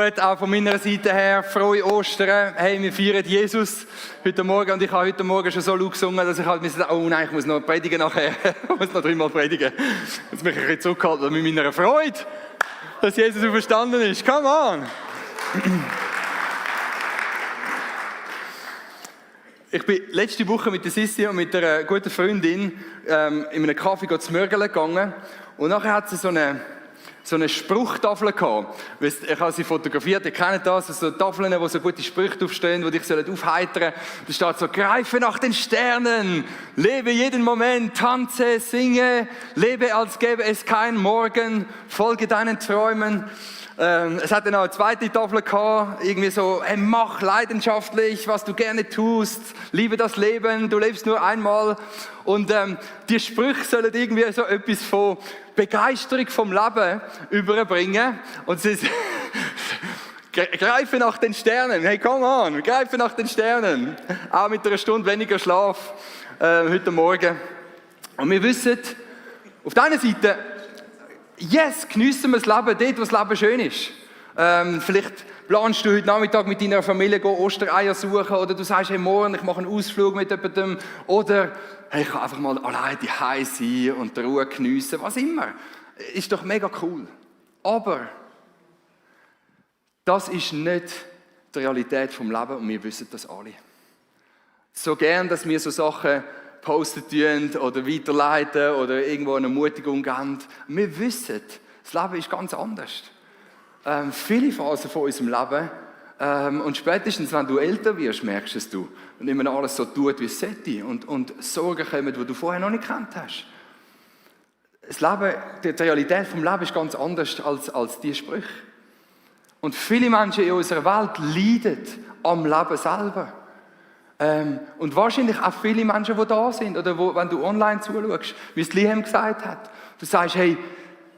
Auch von meiner Seite her, frohe Ostern. Hey, wir feiern Jesus heute Morgen und ich habe heute Morgen schon so laut gesungen, dass ich halt mir oh nein, ich muss noch predigen nachher. Ich muss noch 3-mal predigen. Jetzt bin ich ein bisschen zurückgehalten mit meiner Freude, dass Jesus auferstanden ist. Come on! Ich bin letzte Woche mit der Sissi und mit einer guten Freundin in einem Kaffee zu Mörgeln gegangen und nachher hat sie so eine Spruchtafel gehabt. Ich habe sie fotografiert, ihr kennt das, so Tafeln, wo so gute Sprüche draufstehen, die dich aufheitern sollen. Da steht so, greife nach den Sternen, lebe jeden Moment, tanze, singe, lebe als gäbe es keinen Morgen, folge deinen Träumen. Es hatte noch eine zweite Tafel gehabt, irgendwie so, hey, mach leidenschaftlich, was du gerne tust, liebe das Leben, du lebst nur einmal. Und die Sprüche sollen irgendwie so etwas von Begeisterung vom Leben überbringen. Und sie greife nach den Sternen, hey, come on, greife nach den Sternen. Auch mit einer Stunde weniger Schlaf heute Morgen. Und wir wissen, auf der einen Seite, yes, geniessen wir das Leben dort, wo das Leben schön ist. Vielleicht planst du heute Nachmittag mit deiner Familie Ostereier suchen oder du sagst, hey, morgen, ich mache einen Ausflug mit jemandem oder hey, ich kann einfach mal allein daheim sein und die Ruhe geniessen, was immer. Ist doch mega cool. Aber das ist nicht die Realität vom Leben und wir wissen das alle. So gern, dass wir so Sachen posten tun oder weiterleiten oder irgendwo eine Ermutigung geben. Wir wissen, das Leben ist ganz anders. Viele Phasen von unserem Leben und spätestens, wenn du älter wirst, merkst es du und immer alles so tut, wie es sollte und Sorgen kommen, die du vorher noch nicht gekannt hast. Das Leben, die Realität vom Leben ist ganz anders als die Sprüche. Und viele Menschen in unserer Welt leiden am Leben selber. Und wahrscheinlich auch viele Menschen, die da sind oder wenn du online zuschaust, wie es Liam gesagt hat. Du sagst, hey,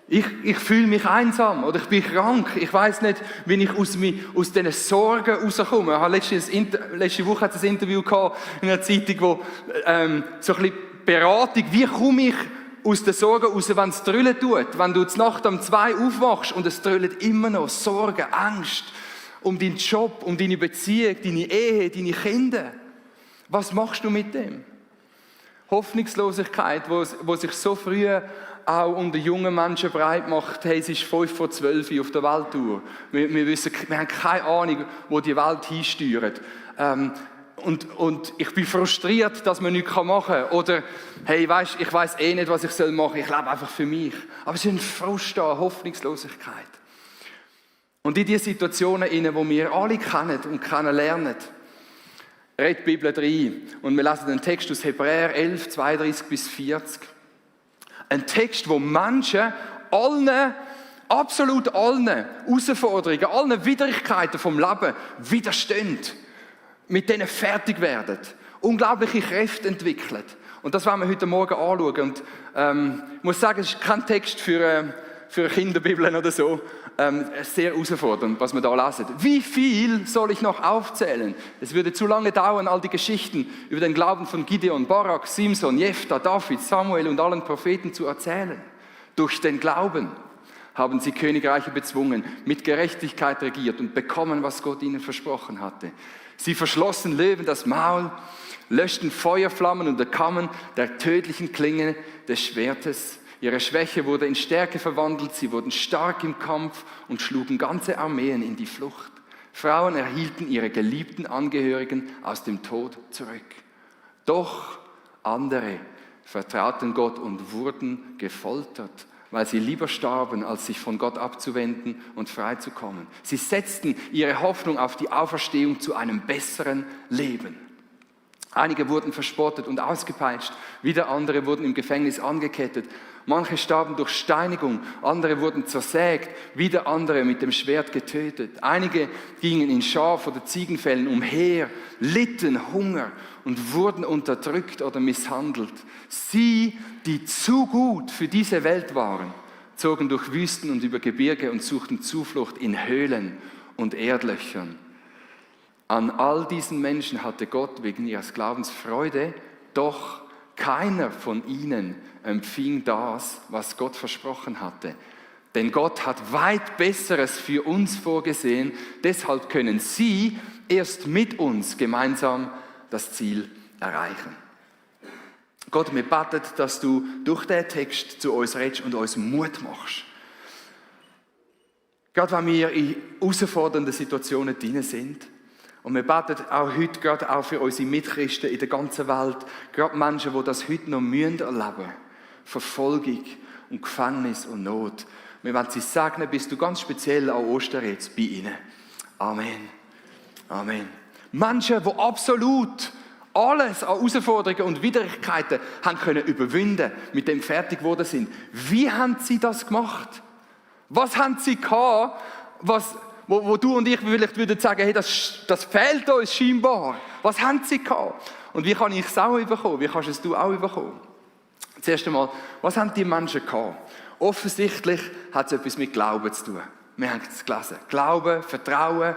ich fühle mich einsam oder ich bin krank. Ich weiß nicht, wie ich aus diesen Sorgen rauskomme. Ich habe letzte Woche ein Interview gehabt in einer Zeitung, wo so ein bisschen Beratung, wie komme ich aus den Sorgen raus, wenn es drüllen tut. Wenn du zur Nacht um 2 aufwachst und es drüllen immer noch Sorgen, Angst um deinen Job, um deine Beziehung, deine Ehe, deine Kinder. Was machst du mit dem? Hoffnungslosigkeit, wo sich so früh auch unter jungen Menschen breit macht, hey, es ist 11:55 auf der Welttour. Wir haben keine Ahnung, wo die Welt hinsteuert. Und ich bin frustriert, dass man nichts machen kann. Oder, hey, weisst, ich weiss eh nicht, was ich machen soll. Ich lebe einfach für mich. Aber es ist ein Frust da, Hoffnungslosigkeit. Und in diese Situationen, die wir alle kennen und kennenlernen, redet die Bibel rein. Und wir lesen den Text aus Hebräer 11, 32 bis 40. Ein Text, wo Menschen absolut allen Herausforderungen, allen Widrigkeiten vom Leben widerstehen. Mit denen fertig werden. Unglaubliche Kräfte entwickeln. Und das wollen wir heute Morgen anschauen. Und ich muss sagen, es ist kein Text für Kinderbibeln oder so. Sehr herausfordernd, was wir da lesen. Wie viel soll ich noch aufzählen? Es würde zu lange dauern, all die Geschichten über den Glauben von Gideon, Barak, Simson, Jephthah, David, Samuel und allen Propheten zu erzählen. Durch den Glauben haben sie Königreiche bezwungen, mit Gerechtigkeit regiert und bekommen, was Gott ihnen versprochen hatte. Sie verschlossen Löwen das Maul, löschten Feuerflammen und Kammen der tödlichen Klinge des Schwertes. Ihre Schwäche wurde in Stärke verwandelt, sie wurden stark im Kampf und schlugen ganze Armeen in die Flucht. Frauen erhielten ihre geliebten Angehörigen aus dem Tod zurück. Doch andere vertrauten Gott und wurden gefoltert, weil sie lieber starben, als sich von Gott abzuwenden und freizukommen. Sie setzten ihre Hoffnung auf die Auferstehung zu einem besseren Leben. Einige wurden verspottet und ausgepeitscht, wieder andere wurden im Gefängnis angekettet. Manche starben durch Steinigung, andere wurden zersägt, wieder andere mit dem Schwert getötet. Einige gingen in Schaf- oder Ziegenfällen umher, litten Hunger und wurden unterdrückt oder misshandelt. Sie, die zu gut für diese Welt waren, zogen durch Wüsten und über Gebirge und suchten Zuflucht in Höhlen und Erdlöchern. An all diesen Menschen hatte Gott wegen ihres Glaubens Freude, doch keiner von ihnen empfing das, was Gott versprochen hatte. Denn Gott hat weit Besseres für uns vorgesehen. Deshalb können sie erst mit uns gemeinsam das Ziel erreichen. Gott, wir beten, dass du durch diesen Text zu uns redest und uns Mut machst. Gerade wenn wir in herausfordernden Situationen drin sind. Und wir beten auch heute gerade auch für unsere Mitchristen in der ganzen Welt, gerade Menschen, die das heute noch erleben müssen. Verfolgung und Gefängnis und Not. Wir wollen sie segnen, bist du ganz speziell an Ostern jetzt bei ihnen. Amen. Amen. Menschen, die absolut alles an Herausforderungen und Widrigkeiten haben können überwinden, mit dem fertig geworden sind. Wie haben sie das gemacht? Was haben sie gehabt, wo du und ich vielleicht würden sagen, hey, das fehlt uns scheinbar. Was haben sie gehabt? Und wie kann ich es auch bekommen? Wie kannst du es auch bekommen? Zuerst einmal, was haben die Menschen gehabt? Offensichtlich hat es etwas mit Glauben zu tun. Wir haben es gelesen. Glauben, Vertrauen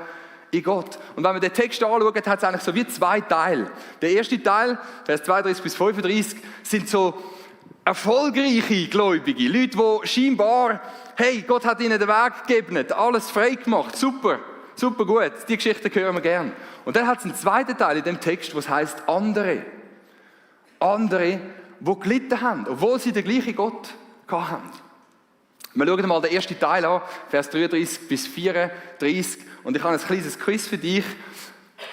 in Gott. Und wenn wir den Text anschauen, hat es eigentlich so wie zwei Teile. Der erste Teil, Vers 32 bis 35, sind so erfolgreiche Gläubige. Leute, die scheinbar, hey, Gott hat ihnen den Weg gegeben, alles frei gemacht, super, super gut. Die Geschichte hören wir gern. Und dann hat es einen zweiten Teil in dem Text, was heißt andere. Andere, die gelitten haben, obwohl sie den gleichen Gott hatten. Wir schauen mal den ersten Teil an, Vers 33 bis 34. Und ich habe ein kleines Quiz für dich.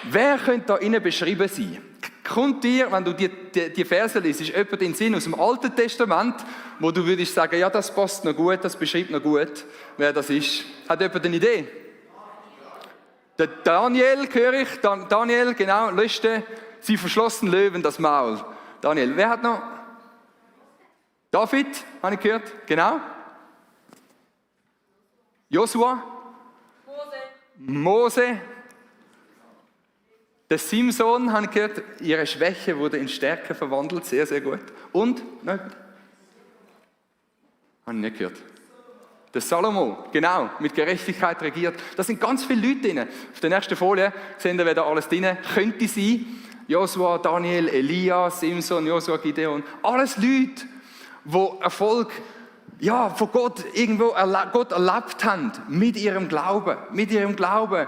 Wer könnte da innen beschrieben sein? Kommt dir, wenn du die Verse liest, ist jemand in den Sinn aus dem Alten Testament, wo du würdest sagen, ja, das passt noch gut, das beschreibt noch gut, wer das ist? Hat jemand eine Idee? Der Daniel, höre ich. Daniel, genau, löschte sie verschlossen Löwen das Maul. Daniel, wer hat noch? David, habe ich gehört, genau. Josua? Mose. Der Simson, habe ich gehört, ihre Schwäche wurde in Stärke verwandelt, sehr, sehr gut. Und? Nein. Habe ich nicht gehört. Der Salomo, genau, mit Gerechtigkeit regiert. Da sind ganz viele Leute drin. Auf der nächsten Folie sehen wir, wer da alles drin könnte sein. Josua, Daniel, Elia, Simson, Josua, Gideon. Alles Leute, die Erfolg von Gott irgendwo Gott erlebt haben mit ihrem Glauben. Mit ihrem Glauben.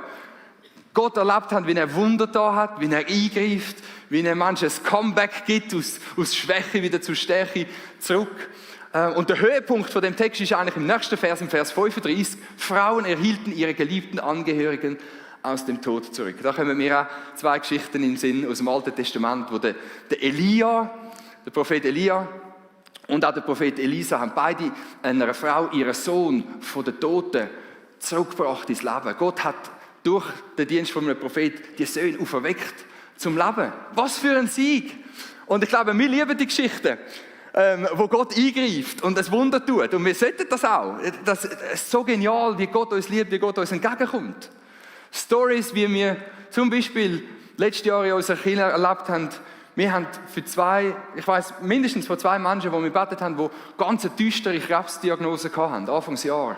Gott erlebt haben, wie er Wunder da hat, wie er eingreift, wie er manches Comeback gibt, aus Schwäche wieder zu Stärke zurück. Und der Höhepunkt von dem Text ist eigentlich im nächsten Vers, im Vers 35. Frauen erhielten ihre geliebten Angehörigen aus dem Tod zurück. Da kommen mir auch zwei Geschichten im Sinn aus dem Alten Testament, wo der Elia, der Prophet Elia und auch der Prophet Elisa haben beide einer Frau ihren Sohn von den Toten zurückgebracht ins Leben. Gott hat durch den Dienst von einem Prophet die Söhne auferweckt zum Leben. Was für ein Sieg! Und ich glaube, wir lieben die Geschichten, wo Gott eingreift und ein Wunder tut. Und wir sollten das auch. Das ist so genial, wie Gott uns liebt, wie Gott uns entgegenkommt. Stories, wie wir zum Beispiel letztes Jahr in unserer Kirche erlebt haben. Wir haben mindestens für zwei Menschen, die wir gebetet haben, die ganz eine düstere Krebsdiagnose hatten, Anfangsjahr.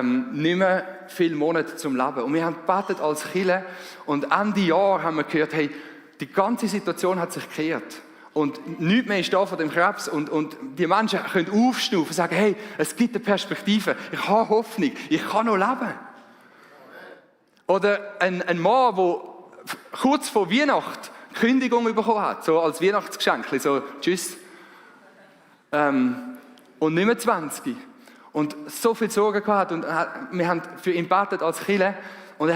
Nicht mehr viele Monate zum Leben. Und wir haben gebetet als Kirche und Ende Jahr haben wir gehört, hey, die ganze Situation hat sich gekehrt. Und nichts mehr ist da von dem Krebs. Und die Menschen können aufschnaufen und sagen, hey, es gibt eine Perspektive, ich habe Hoffnung, ich kann noch leben. Oder ein Mann, der kurz vor Weihnachten Kündigung bekommen hat, so als Weihnachtsgeschenk, so tschüss. Und nicht mehr 20. Und so viel Sorgen gehabt und wir haben für ihn gebetet als Kirche und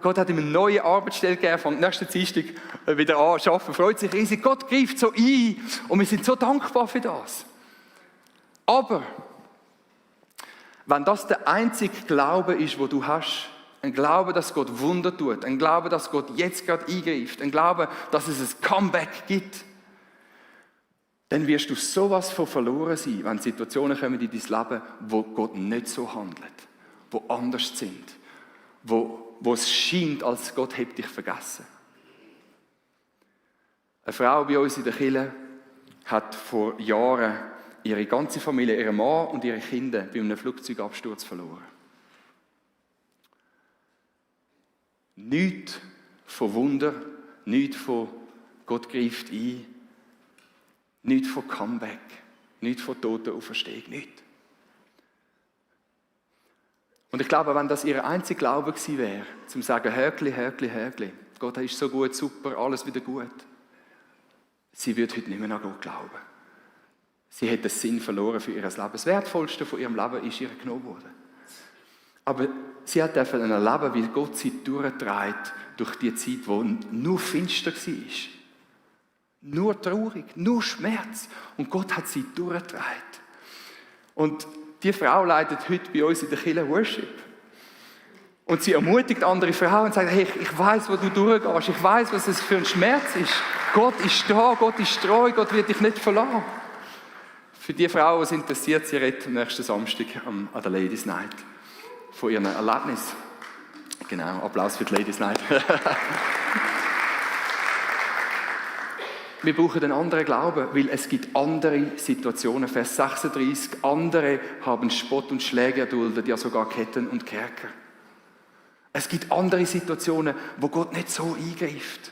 Gott hat ihm eine neue Arbeitsstelle gegeben, fängt nächsten Dienstag wieder an zu arbeiten, freut sich riesig. Gott greift so ein und wir sind so dankbar für das. Aber wenn das der einzige Glaube ist, wo du hast, ein Glaube, dass Gott Wunder tut, ein Glaube, dass Gott jetzt gerade eingreift, ein Glaube, dass es ein Comeback gibt, dann wirst du sowas von verloren sein, wenn Situationen kommen in dein Leben, wo Gott nicht so handelt, wo anders sind, wo es scheint, als Gott hätte dich vergessen. Eine Frau bei uns in der Kirche hat vor Jahren ihre ganze Familie, ihren Mann und ihre Kinder bei einem Flugzeugabsturz verloren. Nichts von Wunder, nichts von Gott greift ein, nichts von Comeback, nichts von Totenauferstehung, nichts. Und ich glaube, wenn das ihr einziger Glaube gewesen wäre, zum sagen, Höckli, Höckli, Höckli, Gott ist so gut, super, alles wieder gut, sie würde heute nicht mehr an Gott glauben. Sie hat den Sinn verloren für ihr Leben. Das Wertvollste von ihrem Leben ist ihr genommen worden. Aber sie hat erleben, wie Gott sie durchträgt durch die Zeit, die nur finster war. Nur traurig, nur Schmerz. Und Gott hat sie durchgetragen. Und die Frau leitet heute bei uns in der Kirche Worship. Und sie ermutigt andere Frauen und sagt, hey, ich weiß, wo du durchgehst. Ich weiß, was es für ein Schmerz ist. Gott ist da, Gott ist treu, Gott wird dich nicht verlassen. Für die Frauen, die es interessiert, sie redet am nächsten Samstag an der Ladies Night von ihrem Erlebnis. Genau, Applaus für die Ladies Night. Wir brauchen einen anderen Glauben, weil es gibt andere Situationen. Vers 36, andere haben Spott und Schläge erduldet, ja sogar Ketten und Kerker. Es gibt andere Situationen, wo Gott nicht so eingreift.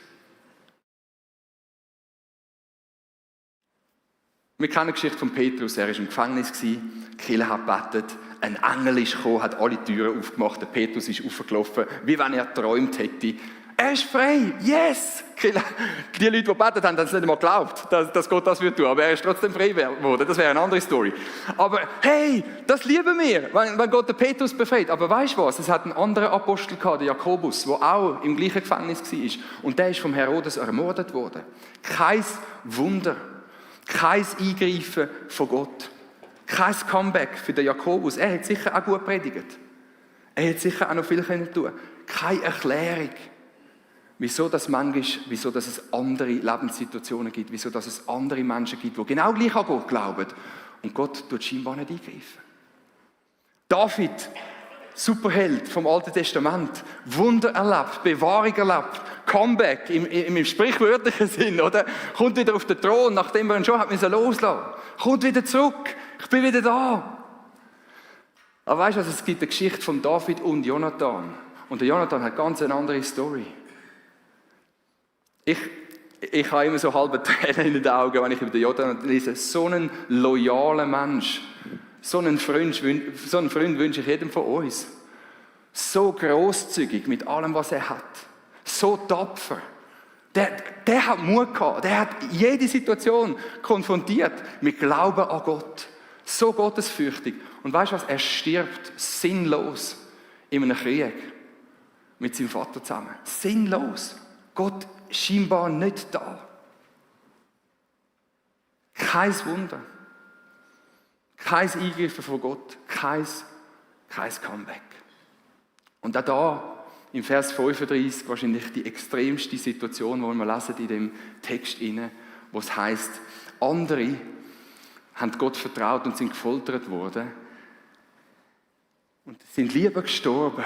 Wir kennen die Geschichte von Petrus. Er war im Gefängnis, die Kirche hat gebetet, ein Engel ist gekommen, hat alle Türen aufgemacht, der Petrus ist aufgelaufen, wie wenn er geträumt hätte. Er ist frei, yes! Die Leute, die gebetet haben, haben es nicht einmal geglaubt, dass Gott das tun würde, aber er ist trotzdem frei geworden. Das wäre eine andere Story. Aber hey, das lieben wir, wenn Gott den Petrus befreit. Aber weißt du was? Es hat einen anderen Apostel gehabt, der Jakobus, der auch im gleichen Gefängnis war. Und der ist vom Herodes ermordet worden. Kein Wunder, kein Eingreifen von Gott. Kein Comeback für den Jakobus. Er hat sicher auch gut predigt. Er hat sicher auch noch viel tun können. Keine Erklärung. Wieso dass es andere Lebenssituationen gibt, wieso dass es andere Menschen gibt, die genau gleich an Gott glauben. Und Gott tut scheinbar nicht eingreifen. David, Superheld vom Alten Testament, Wunder erlebt, Bewahrung erlebt, Comeback im sprichwörtlichen Sinn, oder? Kommt wieder auf den Thron, nachdem er ihn schon loslassen musste. Kommt wieder zurück, ich bin wieder da. Aber weißt du, es gibt eine Geschichte von David und Jonathan. Und der Jonathan hat ganz eine andere Story. Ich habe immer so halbe Tränen in den Augen, wenn ich über den Jonathan lese. So einen loyalen Mensch, so einen Freund wünsche ich jedem von uns. So grosszügig mit allem, was er hat. So tapfer. Der hat Mut gehabt. Der hat jede Situation konfrontiert mit Glauben an Gott. So gottesfürchtig. Und weißt du was? Er stirbt sinnlos in einem Krieg mit seinem Vater zusammen. Sinnlos. Gott scheinbar nicht da. Kein Wunder. Kein Eingreifen von Gott. Kein Comeback. Und auch da im Vers 35 wahrscheinlich die extremste Situation, die wir lesen in dem Text inne, wo es heißt, andere haben Gott vertraut und sind gefoltert worden und sind lieber gestorben,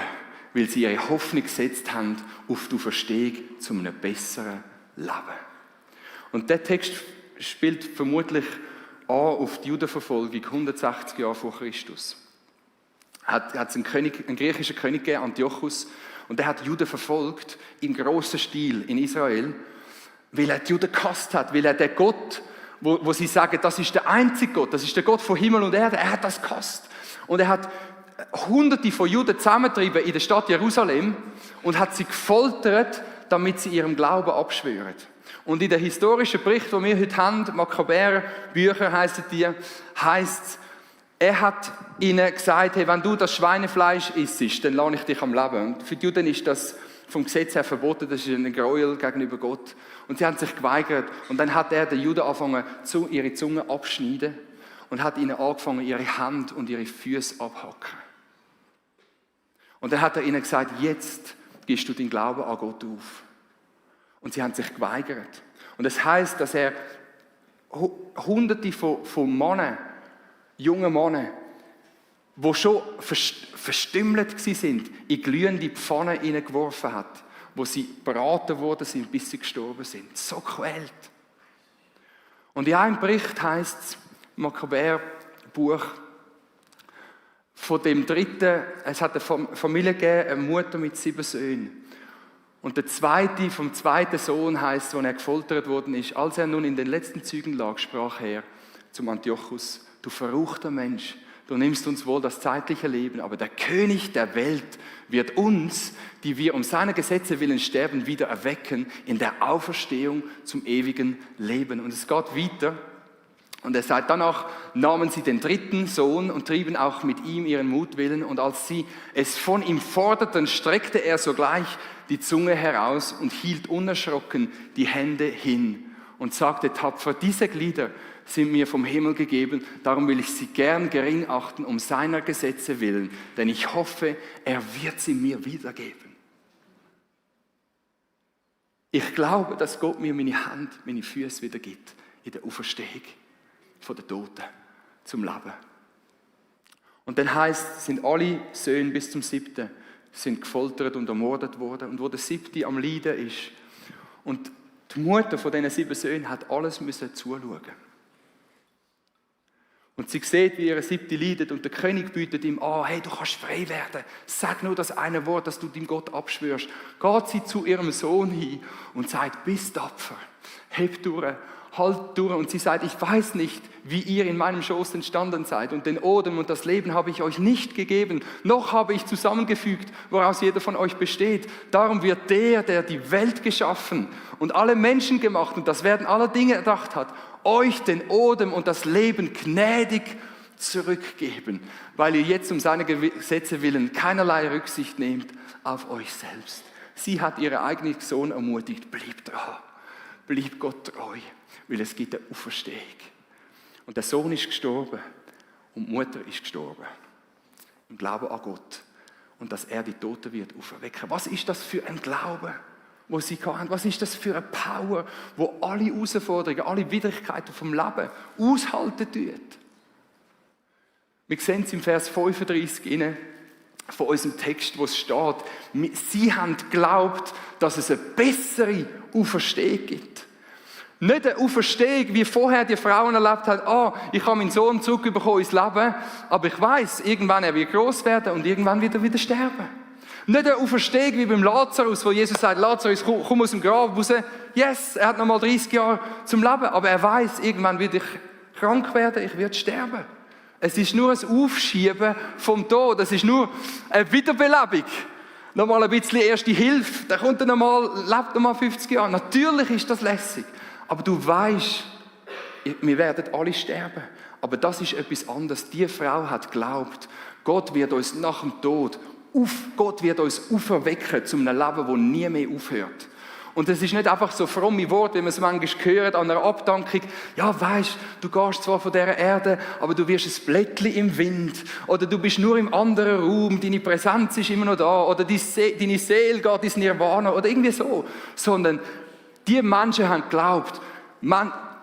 weil sie ihre Hoffnung gesetzt haben auf die Auferstehung zu einem besseren Leben. Und der Text spielt vermutlich an auf die Judenverfolgung 160 Jahre vor Christus. Hat es einen griechischen König gegeben, Antiochus, und der hat die Juden verfolgt im grossen Stil in Israel, weil er die Juden gehasst hat, weil er den Gott, wo sie sagen, das ist der einzige Gott, das ist der Gott von Himmel und Erde, er hat das gehasst. Und er hat Hunderte von Juden zusammengetrieben in der Stadt Jerusalem und hat sie gefoltert, damit sie ihrem Glauben abschwören. Und in den historischen Bericht, den wir heute haben, Makkabäer-Bücher heissen die, heisst es, er hat ihnen gesagt, hey, wenn du das Schweinefleisch isst, dann lasse ich dich am Leben. Und für die Juden ist das vom Gesetz her verboten, das ist ein Gräuel gegenüber Gott. Und sie haben sich geweigert. Und dann hat er den Juden angefangen, ihre Zunge abschneiden und hat ihnen angefangen, ihre Hand und ihre Füße abhacken. Und dann hat er ihnen gesagt, jetzt gibst du deinen Glauben an Gott auf. Und sie haben sich geweigert. Und das heisst, dass er Hunderte von Männern, jungen Männern, die schon verstümmelt waren, in glühende Pfannen hineingeworfen hat, wo sie beraten worden sind, bis sie gestorben sind. So quält. Und in einem Bericht heisst es, Makkabäer-Buch, von dem dritten, es hat eine Familie gegeben, eine Mutter mit 7 Söhnen. Und vom zweiten Sohn heisst, als er gefoltert worden ist, als er nun in den letzten Zügen lag, sprach er zum Antiochus, du verruchter Mensch, du nimmst uns wohl das zeitliche Leben, aber der König der Welt wird uns, die wir um seine Gesetze willen sterben, wieder erwecken in der Auferstehung zum ewigen Leben. Und es geht weiter. Und er sagt, danach nahmen sie den dritten Sohn und trieben auch mit ihm ihren Mutwillen. Und als sie es von ihm forderten, streckte er sogleich die Zunge heraus und hielt unerschrocken die Hände hin und sagte tapfer, diese Glieder sind mir vom Himmel gegeben, darum will ich sie gern gering achten um seiner Gesetze willen, denn ich hoffe, er wird sie mir wiedergeben. Ich glaube, dass Gott mir meine Hand, meine Füße wieder gibt in der Auferstehung von den Toten zum Leben. Und dann heisst, sind alle Söhne bis zum 7. sind gefoltert und ermordet worden. Und wo der 7. am Leiden ist. Und die Mutter von diesen 7 Söhnen hat alles müssen zuschauen. Und sie sieht, wie ihre 7. leidet und der König bietet ihm an, hey, du kannst frei werden. Sag nur das eine Wort, das du deinem Gott abschwörst. Geht sie zu ihrem Sohn hin und sagt, bist tapfer, heb durch, halt durch. Und sie sagt, ich weiß nicht, wie ihr in meinem Schoß entstanden seid. Und den Odem und das Leben habe ich euch nicht gegeben, noch habe ich zusammengefügt, woraus jeder von euch besteht. Darum wird der die Welt geschaffen und alle Menschen gemacht und das Werden aller Dinge erdacht hat, euch den Odem und das Leben gnädig zurückgeben, weil ihr jetzt um seine Gesetze willen keinerlei Rücksicht nehmt auf euch selbst. Sie hat ihren eigenen Sohn ermutigt, blieb dran, blieb Gott treu, weil es gibt eine Auferstehung. Und der Sohn ist gestorben und die Mutter ist gestorben. Im Glauben an Gott und dass er die Toten wird auferwecken. Was ist das für ein Glaube, wo sie hatten? Was ist das für eine Power, wo alle Herausforderungen, alle Widrigkeiten vom Leben aushalten tut? Wir sehen es im Vers 35 von unserem Text, wo es steht, sie haben geglaubt, dass es eine bessere Auferstehung gibt. Nicht eine Auferstehung, wie vorher die Frauen erlebt haben, ich habe meinen Sohn zurückbekommen ins Leben, aber ich weiß, irgendwann er wird groß werden und irgendwann wird er wieder sterben. Nicht eine Auferstehung wie beim Lazarus, wo Jesus sagt, Lazarus, komm aus dem Grab raus. Yes, er hat noch mal 30 Jahre zum Leben, aber er weiß, irgendwann werde ich krank werden, ich werde sterben. Es ist nur ein Aufschieben vom Tod, es ist nur eine Wiederbelebung. Nochmal ein bisschen erste Hilfe, der kommt dann lebt noch mal 50 Jahre. Natürlich ist das lässig, aber du weißt, wir werden alle sterben. Aber das ist etwas anderes. Die Frau hat geglaubt, Gott wird uns nach dem Tod Gott wird uns auferwecken zu einem Leben, das nie mehr aufhört. Und das ist nicht einfach so fromme Worte, wie man es manchmal hört an einer Abdankung. Ja, weisst, du gehst zwar von dieser Erde, aber du wirst ein Blättchen im Wind. Oder du bist nur im anderen Raum, deine Präsenz ist immer noch da. Oder deine Seele geht ins Nirvana. Oder irgendwie so. Sondern die Menschen haben geglaubt,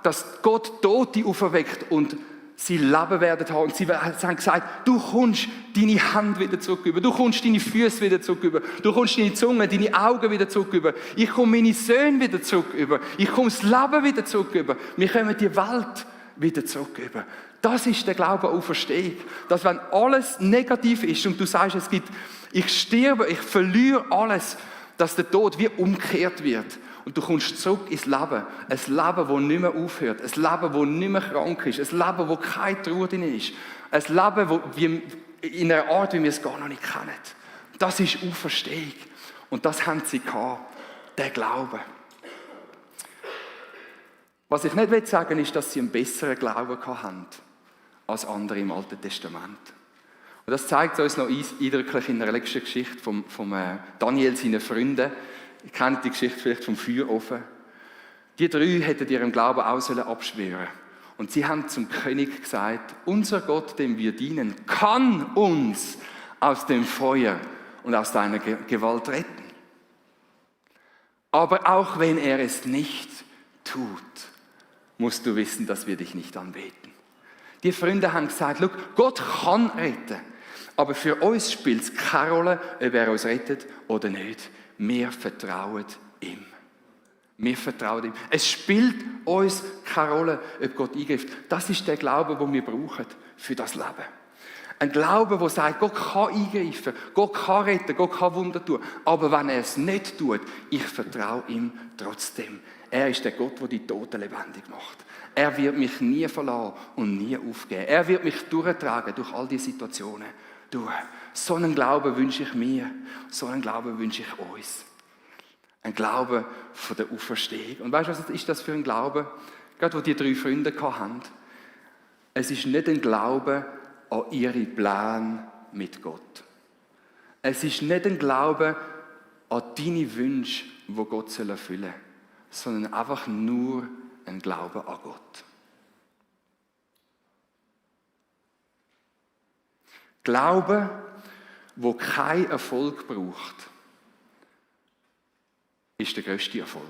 dass Gott Tote auferweckt und sie Leben werden haben. Und sie haben gesagt, du kommst deine Hand wieder zurück über. Du kommst deine Füße wieder zurück über. Du kommst deine Zunge, deine Augen wieder zurück über. Ich komme meine Söhne wieder zurück über. Ich komme das Leben wieder zurück über. Wir kommen die Welt wieder zurück über. Das ist der Glaube an Auferstehung. Dass wenn alles negativ ist und du sagst, ich sterbe, ich verliere alles, dass der Tod wie umgekehrt wird. Und du kommst zurück ins Leben. Ein Leben, das nicht mehr aufhört. Ein Leben, das nicht mehr krank ist. Ein Leben, wo keine Trauer drin ist. Ein Leben, wo wir in einer Art, wie wir es gar noch nicht kennen. Das ist Auferstehung. Und das haben sie gehabt. Der Glaube. Was ich nicht sagen will, ist, dass sie einen besseren Glauben hatten als andere im Alten Testament. Und das zeigt uns noch eindrücklich in der letzten Geschichte von Daniel, seinen Freunden. Ihr kennt die Geschichte vielleicht vom Feuerofen. Die 3 hätten ihrem Glauben auch abschwören sollen. Und sie haben zum König gesagt, unser Gott, dem wir dienen, kann uns aus dem Feuer und aus deiner Gewalt retten. Aber auch wenn er es nicht tut, musst du wissen, dass wir dich nicht anbeten. Die Freunde haben gesagt, Gott kann retten, aber für uns spielt es keine Rolle, ob er uns rettet oder nicht. Wir vertrauen ihm. Wir vertrauen ihm. Es spielt uns keine Rolle, ob Gott eingreift. Das ist der Glaube, den wir brauchen für das Leben. Ein Glaube, der sagt, Gott kann eingreifen, Gott kann retten, Gott kann Wunder tun. Aber wenn er es nicht tut, ich vertraue ihm trotzdem. Er ist der Gott, der die Toten lebendig macht. Er wird mich nie verlassen und nie aufgeben. Er wird mich durchtragen durch all diese Situationen. So einen Glauben wünsche ich mir, so einen Glauben wünsche ich uns. Ein Glaube von der Auferstehung. Und weißt du, was ist das für ein Glaube? Gerade wo die 3 Freunde hatten. Es ist nicht ein Glaube an ihre Pläne mit Gott. Es ist nicht ein Glaube an deine Wünsche, die Gott erfüllen soll, sondern einfach nur ein Glaube an Gott. Glaube, wo kein Erfolg braucht, ist der grösste Erfolg.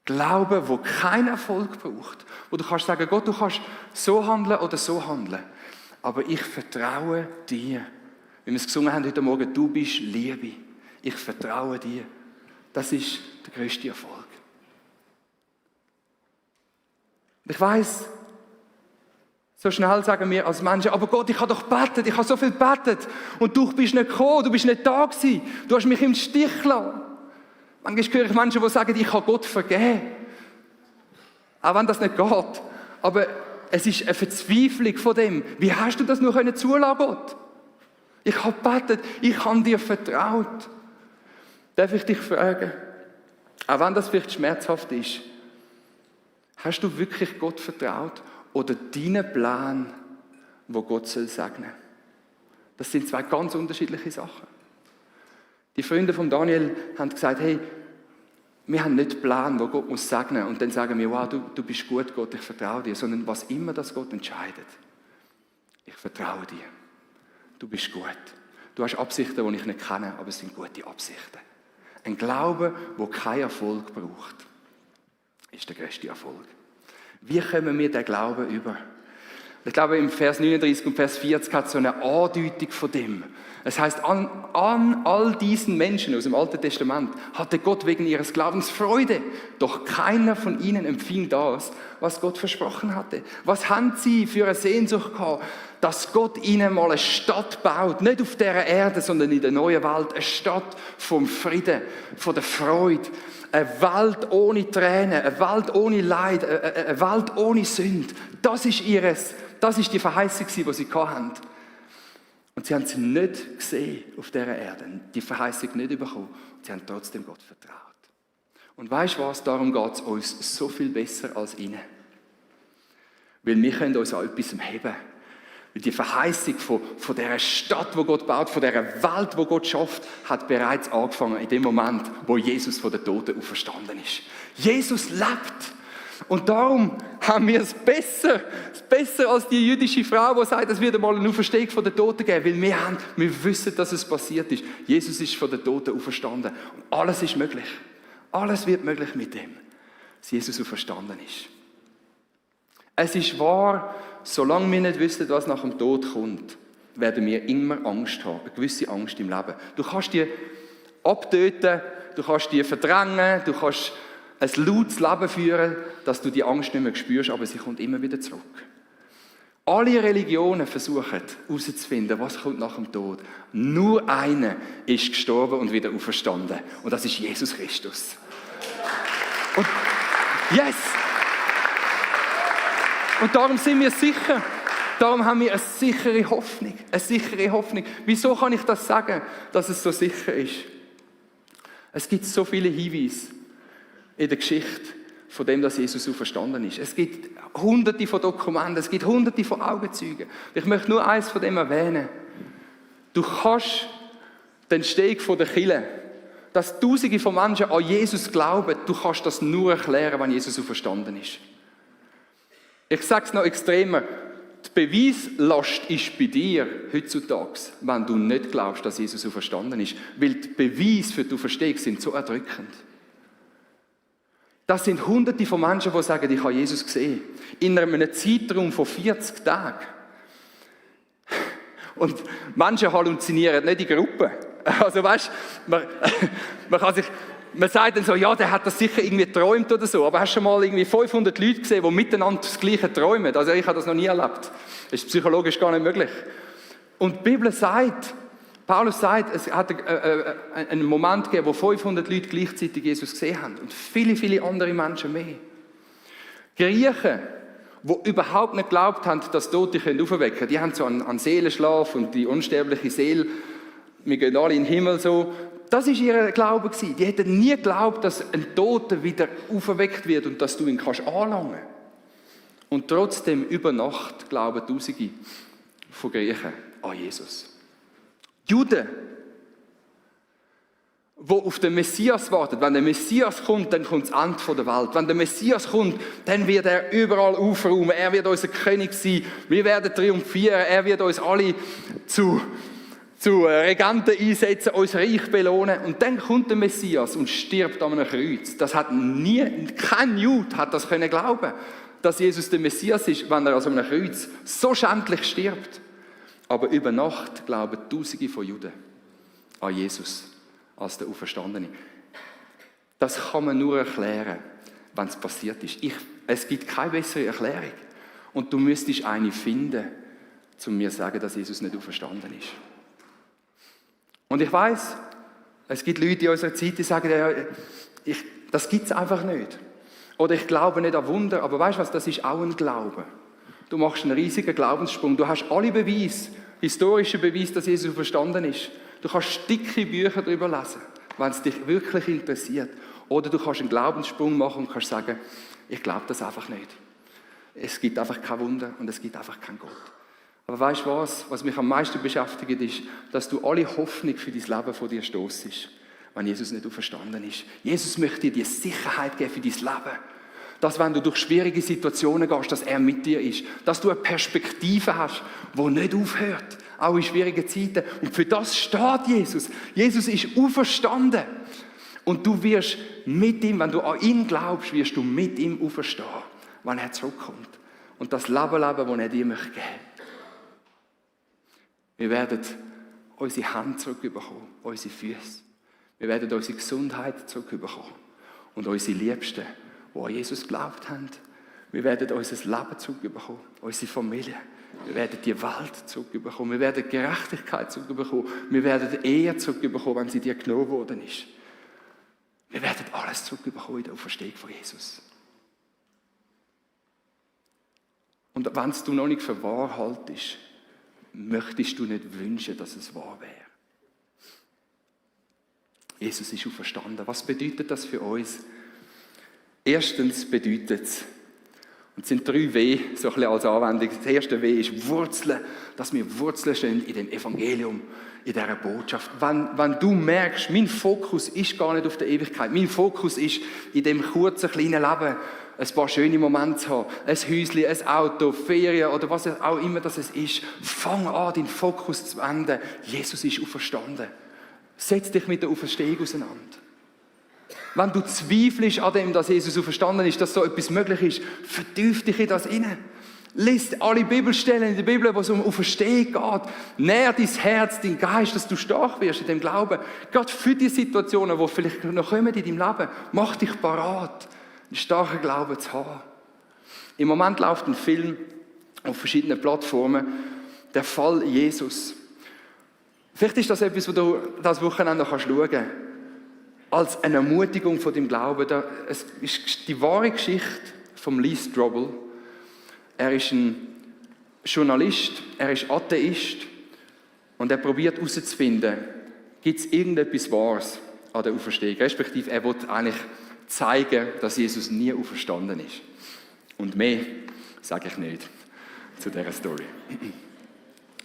Glaube, wo keinen Erfolg braucht, wo du kannst sagen, Gott, du kannst so handeln oder so handeln, aber ich vertraue dir. Wie wir es gesungen haben heute Morgen, du bist Liebe. Ich vertraue dir. Das ist der grösste Erfolg. Ich weiss, so schnell sagen wir als Menschen, aber Gott, ich habe doch gebetet, ich habe so viel gebetet und du bist nicht gekommen, du bist nicht da gewesen, du hast mich im Stich gelassen. Manchmal höre ich Menschen, die sagen, ich habe Gott vergeben. Auch wenn das nicht geht. Aber es ist eine Verzweiflung von dem. Wie hast du das nur zulassen, Gott? Ich habe gebetet, ich habe dir vertraut. Darf ich dich fragen, auch wenn das vielleicht schmerzhaft ist, hast du wirklich Gott vertraut oder deinen Plan, wo Gott soll segnen? Das sind 2 ganz unterschiedliche Sachen. Die Freunde von Daniel haben gesagt, hey, wir haben nicht den Plan, wo Gott muss segnen und dann sagen wir, wow, du bist gut, Gott, ich vertraue dir, sondern was immer das Gott entscheidet, ich vertraue dir. Du bist gut. Du hast Absichten, die ich nicht kenne, aber es sind gute Absichten. Ein Glaube, der keinen Erfolg braucht, ist der grösste Erfolg. Wie kommen wir diesen Glauben über? Ich glaube, im Vers 39 und Vers 40 hat es so eine Andeutung von dem. Es heißt, an all diesen Menschen aus dem Alten Testament hatte Gott wegen ihres Glaubens Freude. Doch keiner von ihnen empfing das, was Gott versprochen hatte. Was haben sie für eine Sehnsucht gehabt, dass Gott ihnen mal eine Stadt baut? Nicht auf dieser Erde, sondern in der neuen Welt. Eine Stadt vom Frieden, von der Freude. Eine Welt ohne Tränen, eine Welt ohne Leid, eine Welt ohne Sünde. Das ist die Verheißung, die sie hatten. Und sie haben sie nicht gesehen auf dieser Erde, die Verheißung nicht bekommen. Und sie haben trotzdem Gott vertraut. Und weißt du was, darum geht es uns so viel besser als ihnen. Weil wir können uns an etwas heben. Weil die Verheißung von dieser Stadt, die Gott baut, von dieser Welt, die Gott schafft, hat bereits angefangen in dem Moment, wo Jesus von den Toten auferstanden ist. Jesus lebt. Und darum haben wir es besser als die jüdische Frau, die sagt, es wird einmal eine Auferstehung von den Toten geben, weil wir wissen, dass es passiert ist. Jesus ist von den Toten auferstanden und alles ist möglich. Alles wird möglich mit dem, dass Jesus auferstanden ist. Es ist wahr, solange wir nicht wissen, was nach dem Tod kommt, werden wir immer Angst haben, eine gewisse Angst im Leben. Du kannst die abtöten, du kannst die verdrängen, du kannst ein lautes Leben führen, dass du die Angst nicht mehr spürst, aber sie kommt immer wieder zurück. Alle Religionen versuchen herauszufinden, was kommt nach dem Tod. Nur einer ist gestorben und wieder auferstanden. Und das ist Jesus Christus. Und yes! Und darum sind wir sicher. Darum haben wir eine sichere Hoffnung. Eine sichere Hoffnung. Wieso kann ich das sagen, dass es so sicher ist? Es gibt so viele Hinweise in der Geschichte von dem, dass Jesus auferstanden ist. Es gibt hunderte von Dokumenten, es gibt hunderte von Augenzeugen. Ich möchte nur eins von dem erwähnen. Du kannst den Steg von der Kirche, dass Tausende von Menschen an Jesus glauben, du kannst das nur erklären, wenn Jesus auferstanden ist. Ich sage es noch extremer. Die Beweislast ist bei dir heutzutage, wenn du nicht glaubst, dass Jesus auferstanden ist. Weil die Beweise für die Auferstehung sind so erdrückend. Das sind hunderte von Menschen, die sagen, ich habe Jesus gesehen. In einem Zeitraum von 40 Tagen. Und Menschen halluzinieren nicht in Gruppen. Also weißt, man kann sich man sagt dann so, ja, der hat das sicher irgendwie geträumt oder so. Aber hast du schon mal irgendwie 500 Leute gesehen, die miteinander das Gleiche träumen? Also ich habe das noch nie erlebt. Das ist psychologisch gar nicht möglich. Und die Bibel sagt, Paulus sagt, es hat einen Moment gegeben, wo 500 Leute gleichzeitig Jesus gesehen haben. Und viele, viele andere Menschen mehr. Griechen, die überhaupt nicht geglaubt haben, dass Tote aufwecken können, die haben so einen Seelenschlaf und die unsterbliche Seele, wir gehen alle in den Himmel so. Das war ihr Glaube. Die hätten nie geglaubt, dass ein Toter wieder auferweckt wird und dass du ihn anlangen kannst. Und trotzdem über Nacht glauben Tausende von Griechen an Jesus. Juden, die auf den Messias warten. Wenn der Messias kommt, dann kommt das Ende der Welt. Wenn der Messias kommt, dann wird er überall aufräumen. Er wird unser König sein. Wir werden triumphieren. Er wird uns alle zu Regenten einsetzen, uns reich belohnen. Und dann kommt der Messias und stirbt an einem Kreuz. Das hat kein Jude hat das können glauben, dass Jesus der Messias ist, wenn er an so einem Kreuz so schändlich stirbt. Aber über Nacht glauben Tausende von Juden an Jesus als der Auferstandene. Das kann man nur erklären, wenn es passiert ist. Es gibt keine bessere Erklärung. Und du müsstest eine finden, um mir zu sagen, dass Jesus nicht auferstanden ist. Und ich weiss, es gibt Leute in unserer Zeit, die sagen, das gibt es einfach nicht. Oder ich glaube nicht an Wunder. Aber weißt du was, das ist auch ein Glaube. Du machst einen riesigen Glaubenssprung. Du hast alle Beweise, historische Beweise, dass Jesus verstanden ist. Du kannst dicke Bücher darüber lesen, wenn es dich wirklich interessiert. Oder du kannst einen Glaubenssprung machen und kannst sagen, ich glaube das einfach nicht. Es gibt einfach kein Wunder und es gibt einfach keinen Gott. Aber weißt du was mich am meisten beschäftigt, ist, dass du alle Hoffnung für dein Leben von dir stossest, wenn Jesus nicht auferstanden ist. Jesus möchte dir die Sicherheit geben für dein Leben. Dass, wenn du durch schwierige Situationen gehst, dass er mit dir ist. Dass du eine Perspektive hast, die nicht aufhört, auch in schwierigen Zeiten. Und für das steht Jesus. Jesus ist auferstanden. Und du wirst mit ihm, wenn du an ihn glaubst, wirst du mit ihm auferstehen, wenn er zurückkommt. Und das Leben leben, das er dir möchte geben. Wir werden unsere Hand zurückbekommen, unsere Füße. Wir werden unsere Gesundheit zurückbekommen und unsere Liebsten, die an Jesus geglaubt haben. Wir werden unser Leben zurückbekommen, unsere Familie. Wir werden die Welt zurückbekommen. Wir werden Gerechtigkeit zurückbekommen. Wir werden die Ehe zurückbekommen, wenn sie dir genommen worden ist. Wir werden alles zurückbekommen in der Auferstehung von Jesus. Und wenn es du noch nicht für wahr haltest, möchtest du nicht wünschen, dass es wahr wäre. Jesus ist auferstanden. Was bedeutet das für uns? Erstens bedeutet es, und es sind 3 W, so ein bisschen als Anwendung. Das erste W ist Wurzeln, dass wir Wurzeln stehen in dem Evangelium, in dieser Botschaft. Wenn du merkst, mein Fokus ist gar nicht auf der Ewigkeit, mein Fokus ist in dem kurzen, kleinen Leben, ein paar schöne Momente zu haben, ein Häuschen, ein Auto, Ferien oder was auch immer das ist, fang an, deinen Fokus zu wenden. Jesus ist auferstanden. Setz dich mit der Auferstehung auseinander. Wenn du zweifelst an dem, dass Jesus auferstanden ist, dass so etwas möglich ist, vertief dich in das hinein. Lies alle Bibelstellen in der Bibel, wo es um Auferstehung geht. Nähr dein Herz, dein Geist, dass du stark wirst in dem Glauben. Gerade für die Situationen, die vielleicht noch kommen in deinem Leben, mach dich parat, einen starken Glauben zu haben. Im Moment läuft ein Film auf verschiedenen Plattformen, der Fall Jesus. Vielleicht ist das etwas, was du das Wochenende noch schauen kannst. Als eine Ermutigung von deinem Glauben. Es ist die wahre Geschichte von Lee Strobel. Er ist ein Journalist, er ist Atheist und er probiert herauszufinden, gibt es irgendetwas Wahres an der Auferstehung? Respektive, er will eigentlich zeigen, dass Jesus nie auferstanden ist. Und mehr sage ich nicht zu dieser Story.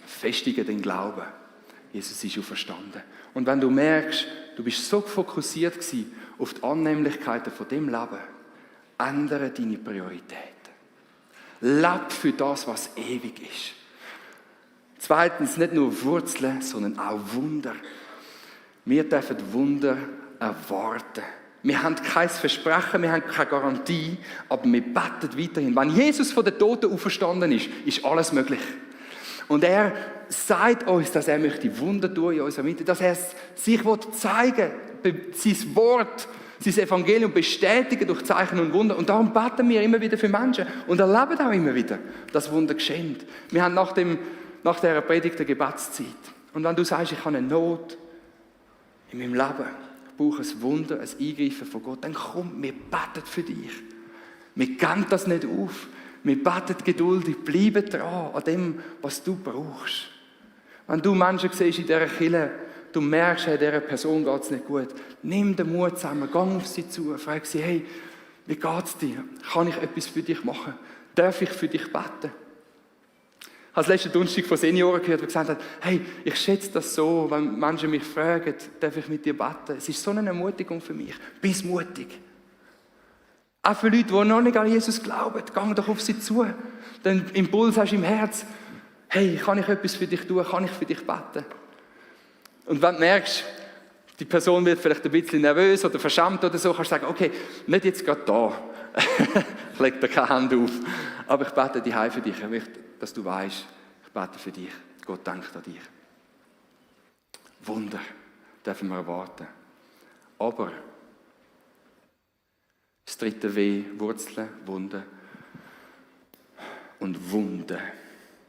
Festige den Glauben. Jesus ist auferstanden. Und wenn du merkst, du bist so fokussiert gewesen auf die Annehmlichkeiten von dem Leben, ändere deine Prioritäten. Leb für das, was ewig ist. Zweitens, nicht nur Wurzeln, sondern auch Wunder. Wir dürfen Wunder erwarten. Wir haben kein Versprechen, wir haben keine Garantie, aber wir beten weiterhin. Wenn Jesus von den Toten auferstanden ist, ist alles möglich. Und er sagt uns, dass er möchte Wunder tun in unserer Mitte, dass er sich zeigen will, sein Wort sein Evangelium bestätigen durch Zeichen und Wunder. Und darum beten wir immer wieder für Menschen und erleben auch immer wieder, dass Wunder geschehen. Wir haben nach dieser Predigt eine Gebetszeit. Und wenn du sagst, ich habe eine Not in meinem Leben, ich brauche ein Wunder, ein Eingreifen von Gott, dann komm, wir beten für dich. Wir geben das nicht auf. Wir beten geduldig, bleiben dran an dem, was du brauchst. Wenn du Menschen siehst in dieser Kirche, du merkst, hey, dieser Person geht es nicht gut, nimm den Mut zusammen, geh auf sie zu, frag sie, hey, wie geht es dir? Kann ich etwas für dich machen? Darf ich für dich beten? Ich habe letzten Donnerstag von Senioren gehört, die gesagt haben, hey, ich schätze das so, wenn Menschen mich fragen, darf ich mit dir beten? Es ist so eine Ermutigung für mich. Bist mutig. Auch für Leute, die noch nicht an Jesus glauben, geh doch auf sie zu. Den Impuls hast du im Herz, hey, kann ich etwas für dich tun? Kann ich für dich beten? Und wenn du merkst, die Person wird vielleicht ein bisschen nervös oder verschämt oder so, kannst du sagen, okay, nicht jetzt gerade da. Ich lege dir keine Hand auf. Aber ich bete dich heim für dich. Ich möchte, dass du weißt, ich bete für dich. Gott denkt an dich. Wunder dürfen wir erwarten. Aber das dritte W, Wurzeln, Wunder und Wunden.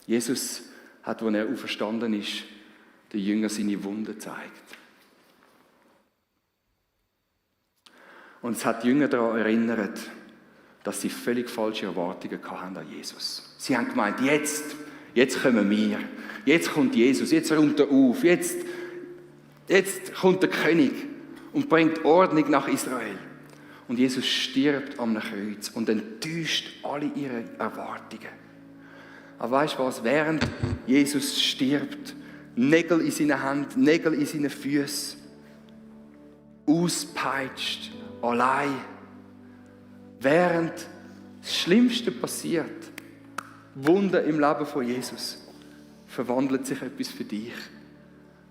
Jesus hat, als er auferstanden ist, den Jüngern seine Wunden gezeigt. Und es hat die Jünger daran erinnert, dass sie völlig falsche Erwartungen hatten an Jesus. Sie haben gemeint, jetzt kommen wir, jetzt kommt Jesus, jetzt räumt er auf, jetzt kommt der König und bringt Ordnung nach Israel. Und Jesus stirbt am Kreuz und enttäuscht alle ihre Erwartungen. Aber weißt du was? Während Jesus stirbt, Nägel in seinen Händen, Nägel in seinen Füßen, auspeitscht, allein. Während das Schlimmste passiert, Wunder im Leben von Jesus, verwandelt sich etwas für dich.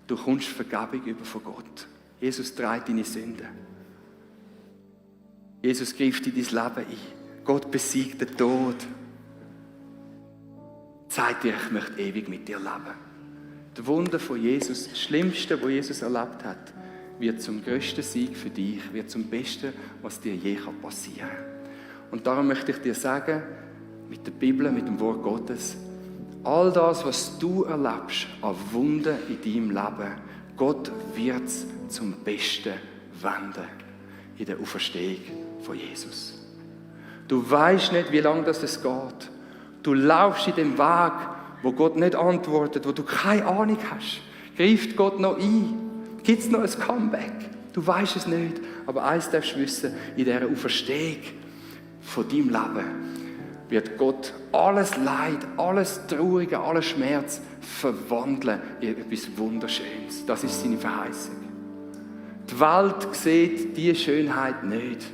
Du kommst Vergebung über von Gott. Jesus trägt deine Sünden. Jesus greift in dein Leben ein. Gott besiegt den Tod. Sagt dir, ich möchte ewig mit dir leben. Das Wunder von Jesus, das Schlimmste, was Jesus erlebt hat, wird zum grössten Sieg für dich, wird zum Besten, was dir je passieren kann. Und darum möchte ich dir sagen, mit der Bibel, mit dem Wort Gottes, all das, was du erlebst an Wunder in deinem Leben, Gott wird es zum Besten wenden in der Auferstehung von Jesus. Du weißt nicht, wie lange das geht. Du laufst in dem Weg, wo Gott nicht antwortet, wo du keine Ahnung hast. Greift Gott noch ein? Gibt es noch ein Comeback? Du weißt es nicht. Aber eins darfst du wissen, in dieser Auferstehung von deinem Leben wird Gott alles Leid, alles Traurige, alles Schmerz verwandeln in etwas Wunderschönes. Das ist seine Verheißung. Die Welt sieht diese Schönheit nicht.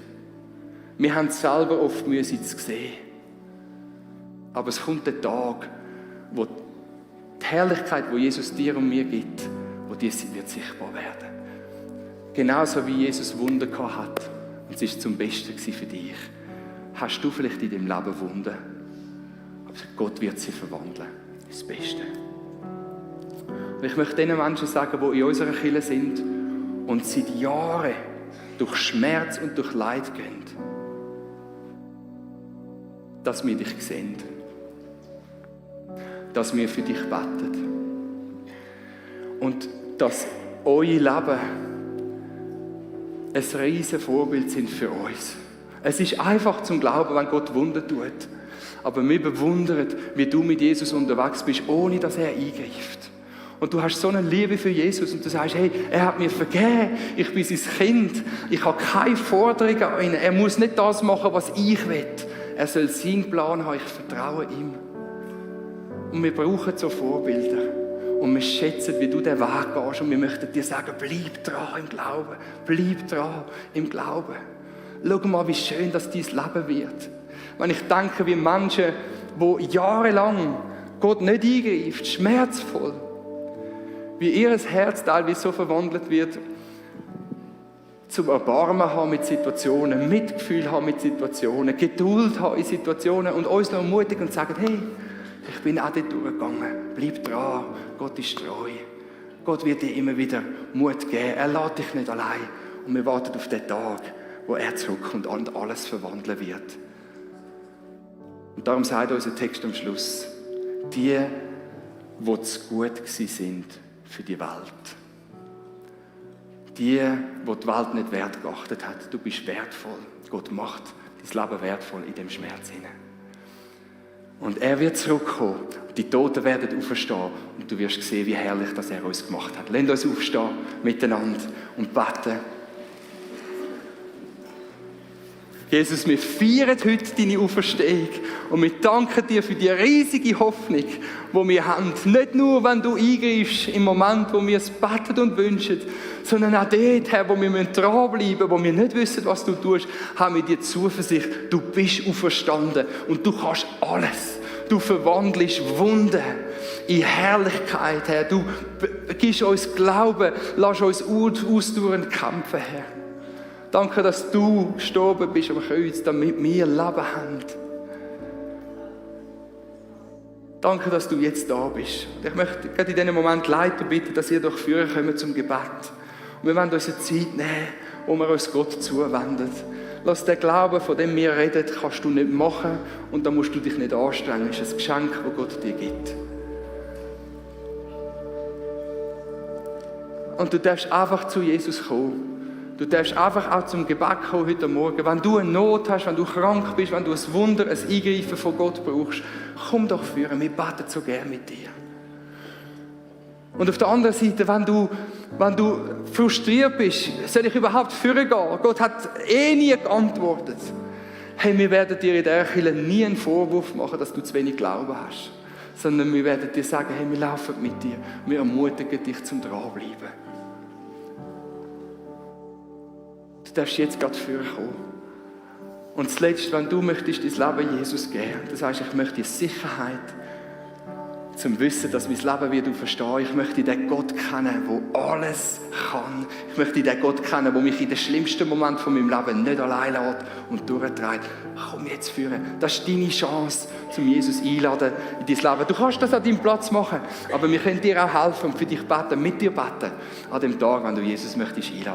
Wir haben es selber oft müssen zu sehen. Aber es kommt der Tag, wo die Herrlichkeit, die Jesus dir und mir gibt, wo die wird sichtbar werden. Genauso wie Jesus Wunder gehabt hat. Und es war zum Besten für dich. Hast du vielleicht in deinem Leben Wunder? Aber Gott wird sie verwandeln. Das Beste. Und ich möchte den Menschen sagen, die in unserer Kirche sind und seit Jahren durch Schmerz und durch Leid gehen, dass wir dich sehen. Dass wir für dich beten. Und dass euer Leben ein riesiges Vorbild sind für uns. Es ist einfach zum Glauben, wenn Gott Wunder tut. Aber wir bewundern, wie du mit Jesus unterwegs bist, ohne dass er eingreift. Und du hast so eine Liebe für Jesus und du sagst, hey, er hat mir vergeben, ich bin sein Kind, ich habe keine Forderungen an ihn, er muss nicht das machen, was ich will. Er soll seinen Plan haben, ich vertraue ihm. Und wir brauchen so Vorbilder. Und wir schätzen, wie du den Weg gehst. Und wir möchten dir sagen, bleib dran im Glauben. Bleib dran im Glauben. Schau mal, wie schön das dein Leben wird. Wenn ich denke, wie Menschen, die jahrelang Gott nicht eingreift, schmerzvoll, wie ihr Herz teilweise so verwandelt wird, zum Erbarmen haben mit Situationen, Mitgefühl haben mit Situationen, Geduld haben in Situationen und uns noch ermutigen und sagen, hey, ich bin auch dort durchgegangen. Bleib dran. Gott ist treu. Gott wird dir immer wieder Mut geben. Er lässt dich nicht allein. Und wir warten auf den Tag, wo er zurückkommt und alles verwandeln wird. Und darum sagt unser Text am Schluss, die zu gut sind für die Welt. Die Welt nicht wert geachtet hat. Du bist wertvoll. Gott macht dein Leben wertvoll in dem Schmerz hinein. Und er wird zurückkommen. Die Toten werden auferstehen. Und du wirst sehen, wie herrlich das er uns gemacht hat. Lasst uns aufstehen miteinander und beten. Jesus, wir feiern heute deine Auferstehung und wir danken dir für die riesige Hoffnung, die wir haben. Nicht nur, wenn du eingreifst im Moment, wo wir es beten und wünschen, sondern auch dort, Herr, wo wir dranbleiben müssen, wo wir nicht wissen, was du tust, haben wir die Zuversicht, du bist auferstanden und du kannst alles. Du verwandelst Wunden in Herrlichkeit, Herr. Du gibst uns Glauben, lass uns ausdauernd kämpfen, Herr. Danke, dass du gestorben bist am Kreuz, damit wir Leben haben. Danke, dass du jetzt da bist. Ich möchte gerade in diesem Moment Leiter bitten, dass ihr durchführen kommt zum Gebet. Und wir wollen uns eine Zeit nehmen, wo wir uns Gott zuwenden. Lass den Glauben, von dem wir reden, kannst du nicht machen und da musst du dich nicht anstrengen. Es ist ein Geschenk, das Gott dir gibt. Und du darfst einfach zu Jesus kommen. Du darfst einfach auch zum Gebet kommen heute Morgen. Wenn du eine Not hast, wenn du krank bist, wenn du ein Wunder, ein Eingreifen von Gott brauchst, komm doch führen. Wir beten so gerne mit dir. Und auf der anderen Seite, wenn du frustriert bist, soll ich überhaupt führen gehen? Gott hat nie geantwortet. Hey, wir werden dir in dieser Kirche nie einen Vorwurf machen, dass du zu wenig Glauben hast. Sondern wir werden dir sagen, hey, wir laufen mit dir. Wir ermutigen dich zum Dranbleiben. Du darfst jetzt gerade vorkommen. Und zuletzt, wenn du möchtest dein Leben Jesus geben, das heißt, ich möchte die Sicherheit zum Wissen, dass mein Leben wird verstehen. Ich möchte den Gott kennen, der alles kann. Ich möchte den Gott kennen, der mich in den schlimmsten Moment von meinem Leben nicht allein lässt und durchträgt. Komm jetzt führen. Das ist deine Chance, zum Jesus einladen in dein Leben. Du kannst das an deinem Platz machen, aber wir können dir auch helfen und für dich beten, mit dir beten, an dem Tag, wenn du Jesus möchtest einladen.